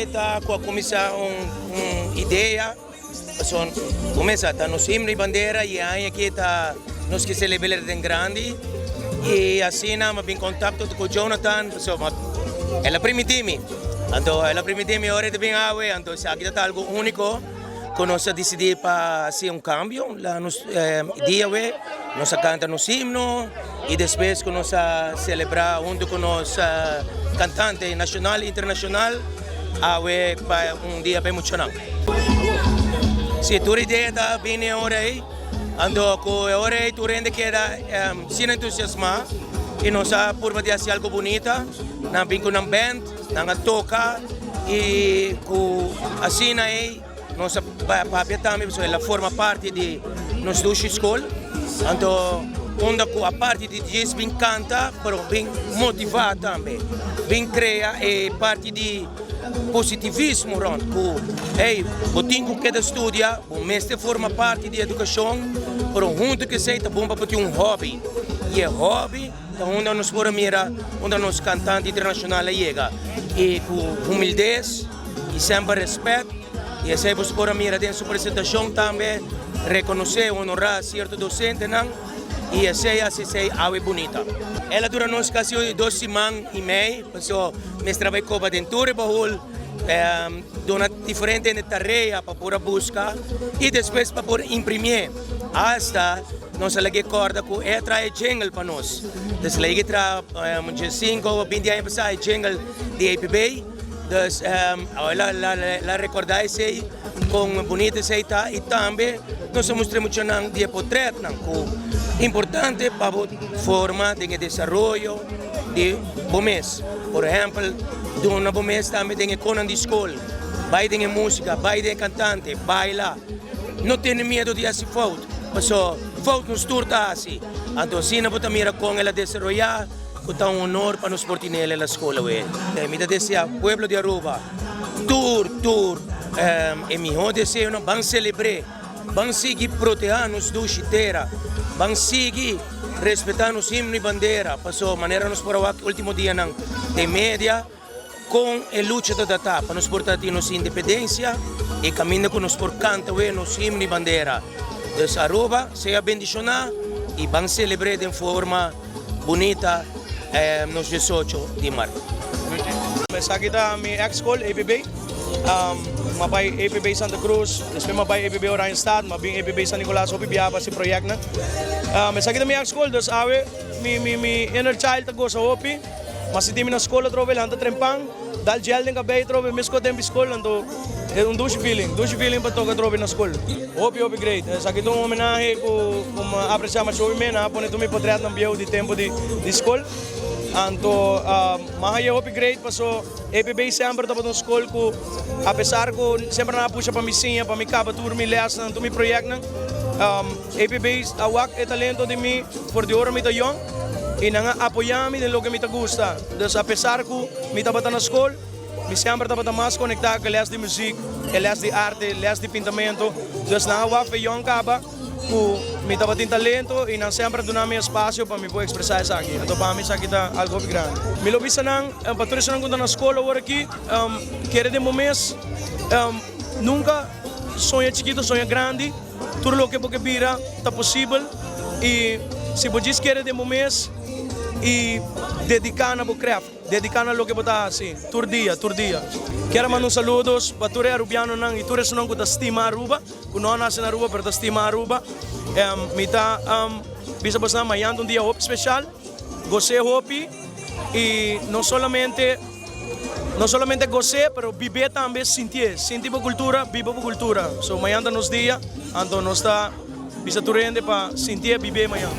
awe ta ku a kuminsá un un idea pasobra kuminsá ta nos himno i bandera i e aña aki ta nos ke selebr'é den grandi i asina mi a bin kontakto ku Jonathan pasobra el a primintí mi anto el a primintí mi ora e ta bin awe anto esaki ta algu úniko. Ku nos a disidí pa hasi un kambio la nos dia awe, nos a kanta nos himno i despues ku nos a selebrá huntu ku nos kantante nashonal i internashonal awe pa un dia pa e muchanan. Si, tur idea ta bini e ora ei, anto ku e ora ei tur hende keda asina entusiasmá i nos a purba di hasi algu bunita, nan bin ku nan band. Nan a toka i ku asina ei nos a papia tambe pasobra el a forma parti di nos dushi skol. Anto unda ku aparte di djis bin kanta pero bin motivá tambe, bin krea e parti di positivismo rònt ku hey bo tin ku keda studia, bo mester forma parti di edukashon pero huntu ku esei ta bon pa bo tin un hòbi i e hòbi Ta unda nos por a mira unda nos cantante internacional a yega y cu humildez y semper respet y esey boso por a mira den su presentacion tambe reconoce honora cierto docentenan y esey haci esey awe bunita. El a dura nos casi dos siman y mey paso mester a bay coba den tur e bahul duna diferente hende tarea pa por a busca y despues pa por imprimie hasta. Nos a lag'é kòrda ku e a traha e jingle pa nos. Dus lag'é traha un diesinko o binti aña pasá e jingle di APB. Dus awe el a rekòrdá esei kon bunita esei ta i tambe nos a mustra e muchanan di e potrètnan ku importante pa bo forma den e desaroyo di bo mes. Por ehèmpel duna bo mes tambe den e konan di skol, bai den e músika, bai den e kantante, baila. No tene miedu di hasi fout, paso fout nos tur ta hasi. Anto asina bo ta mira kon el a desaroyá, ku ta un honor pa nos por tine el na skol awe. Mi ta deseá pueblo di Aruba tur tur e mihó deseonan. Ban selebr'é, ban sigui protehá nos dushi tera, ban sigui respetá nos himno i bandera, paso manera nos por a wak último dianan den media, Kon e lucha ta datá pa nos por ta tin nos independencia y caminda cu nos por canta we nos himno y bandera. Dus Aruba sea bendiciona y ban celebre den forma bunita nos 18 di maart. Esaki ta mi ex school, APB. M'a bai APB Santa Cruz, despues m'a bai APB Oranjestad, m'a bin APB San Nicolas hopi biaha pa hasi proyectnan. Esaki ta mi ex school, dus awe mi mi inner child ta gosa hopi. Ma si tin mi na skol atrobe lanta trempan, dal gel den kabei atrobe meskos den biskol, anto e un dushi feeling, dushi feeling pa toka atrobe na skol. Hopi hopi great. Esaki ta un homenahe ku ku mi a apresia masha hopi men, nan a pone tur mi potretnan bieu di tempu di di skol. Anto mi a haña hopi great paso EPB semper tabata un skol ku apesar ku semper nan a pusha pa mi siña, pa mi kaba tur mi lèsnan, tur mi proyektnan, EPB a wak e talento di mi for di ora mi ta yòn i nan a apoyá mi den loke mi ta gusta. Dus apesar ku mi tabata na skol, mi semper tabata mas konektá ku e lès di muzik, e lès di arte, lès di pintamentu. Dus nan a wak fe yòn kaba ku mi tabatin talento i nan semper a duna mi espasio pa mi por ekspresá esaki. Anto pa mi esaki ta algu hopi grandi. Mi lo bisa nan, pa tur esunnan ku ta na skol awor aki, kere den bo mes, nunka soña chikito, soña grandi. Tur loke bo ke bira ta posibel i si bo djis kere den bo mes i dediká na bo krèft, dediká na loke bo ta hasi tur dia, tur dia. Kier a manda un saludos pa tur e arubianonan i tur esunnan ku ta stima Aruba, ku no a nase na Aruba pero ta stima Aruba. Mi ta bisa bosnan mañan ta un dia hopi speshal, gos'é hopi i no solamente. No solamente gos'é, pero bib'é tambe, sintié. Sinti bo kultura, biba bo kultura. So mañan ta nos dia, anto nos ta bisa tur hende pa sintié, bib'é mañan.